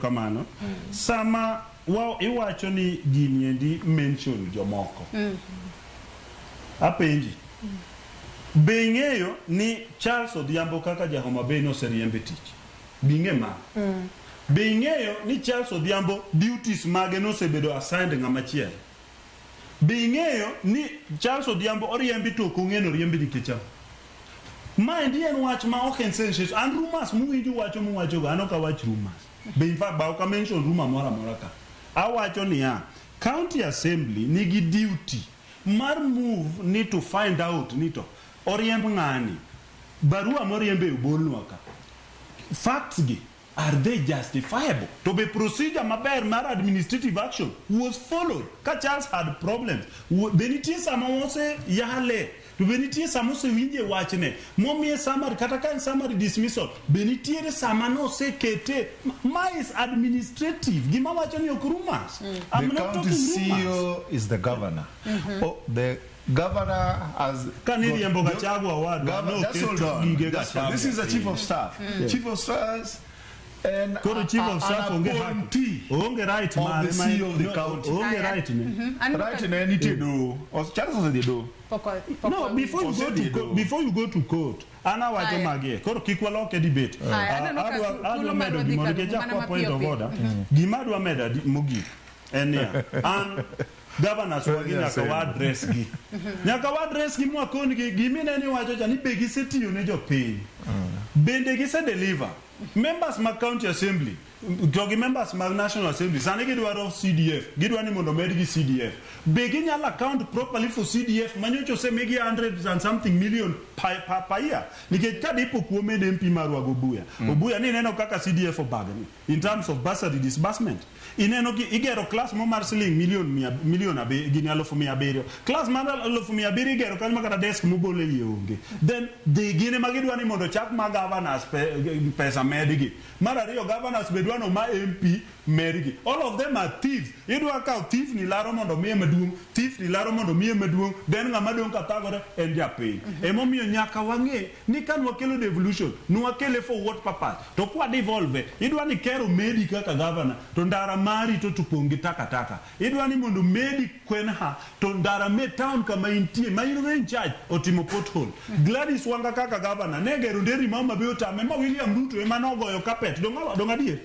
Erokamano. Sama wa iwacho ni gini endi mention jomoko. Apenji. Be ing'eyo ni Charles Odhiambo kaka ja Homa Bay noseriemb e tich? Be ing'e ma? Be ing'eyo ni Charles Odhiambo duties mage nosebedo assigned ng'ama chielo? Be ing'eyo ni Charles Odhiambo oriembi to ok ong'e ni oriembi nikech ang'o? Maendi en wach ma ok en sensation. An rumors muwinjo wacho muwacho go, an ok awach rumors. Be in fact, ba ok a mention rumor moro amora ka. Awacho niya, County Assembly nigi duty mar move ni to find out ni to oriemb ng'ani. Barua moriembe obolnwa ka. Facts gi Are they justifiable? To be procedure maber mar administrative action was followed. Ka Charles had problems, be nitie sama ose yale, to be nitie sama osewinje wachne, momiye summary, kata ka en summary dismissal, be nitiere sama nosekete. Ma is administrative. Gima wacho ni ok rumors. I'm The not county talking rumors. CEO is the governor. Oh, the governor has Ka ni got- riembo Gachagua owadwa, Governor, no just hold keto on. gige Just hold- Gachagua. This is the chief of staff. Chief of staff and Koro chief of staff an onge haki. appointee Onge right of mare the ma- CEO of the no, county. Onge Aya. right ne. Aneno Right ka- ne nitie doho. Charles osedhi e doho. No, before you go to court, before you go to court, an awacho Aya. magie. Koro kik waloke debate. Aya, aneno ka Adwa thuolo medo marwa dhi gimoro karumo nikech mana akwa point mapiyo of piyo. order. Gima adwa medo mogik en niya, an governors wagi nyaka wa address gi. Nyaka wa address gi mwakon gi gimine ni wacho cha ni be gisetiyo ne jopiny. Bende gise deliver. Members mag county assembly to gi members mag national assembly sani gidwaro CDF, gidwa ni mondo medgi CDF. Be ginyalo account properly for CDF manyocha osemigi 100 and something million per year? Nikech ka dipo kuomed MP marwa go Obuya, Obuya ni ineno kaka CDF obagni in terms of bursary disbursement. Ineno ki igero class mo mar siling million mia, million abi, gini 700,000. Class mar 700,000 igero kanyo makata desk mogol e iye onge. Then dhi gin ema gidwa ni mondo chak ma governors pesa medgi. Mar ariyo governors be dwa no ma MP medgi. All of them are thieves. Idwa kawo thief ni laro mondo miye maduong', thief ni laro mondo miye maduong', then ng'ama dong' ka thagore en japiny. Emomiyo nyaka wang'e ni ka nwakelo devolution, nwakele for what purpose? To kwa devolve, idwa ni ker omedi kaka governor, to ndara mari to pong' gi takataka. Idwa ni mondo medi kwenha, to ndara me town kama intie, ma in go in charge, otimo pothole. Gladys Wanga kaka governor, ne gero nderni ma Homa Bay otame, ma William Ruto ema nogoyo carpet. Dong' adier?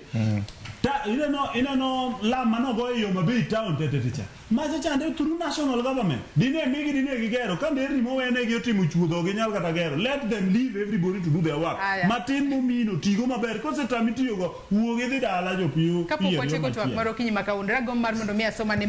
Ta, ineno lam manogo e Homa Bay town te te te cha. Macha chande through national government. Dine migi dine gigero. Ka nderni mowenegi otimo chuodho ok ginyal kata gero. Let them leave everybody to do their work. Aya. Matin momino tigo maber. Kosetami tiyogo, wuog idhi dala jopiny Kapok yier yo watieko twak machielo. mar okinyi ma kawuono, ragombo mar mondo mi asoma ne